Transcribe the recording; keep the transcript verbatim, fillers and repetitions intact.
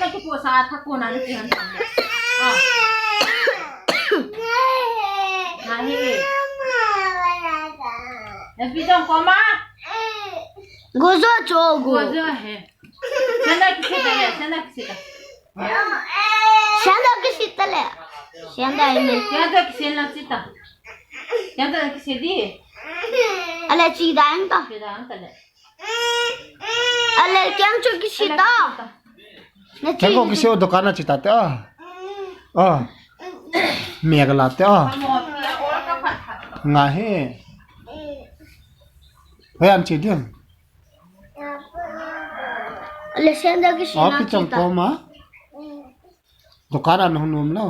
Ka kipohsa a thak kona na ti han tam le. Ah. Nahi. Epi jong koma. Gojo cho go. Gojo he. Senda kisi ta le, senda kisi ta. Senda kisi ta le. Senda ini. Senda kisi na sita. Senda kisi di. Ale chi dang ta. Chi dang ta le. Ale keng chu kisi ta. Keng ko kisi o dukan a chi ta te a. A. Megala te a. Nga he. Hoiya chi ding. Ale senda kisi na chi ta. Api chong koma. Dukan a nung num lo.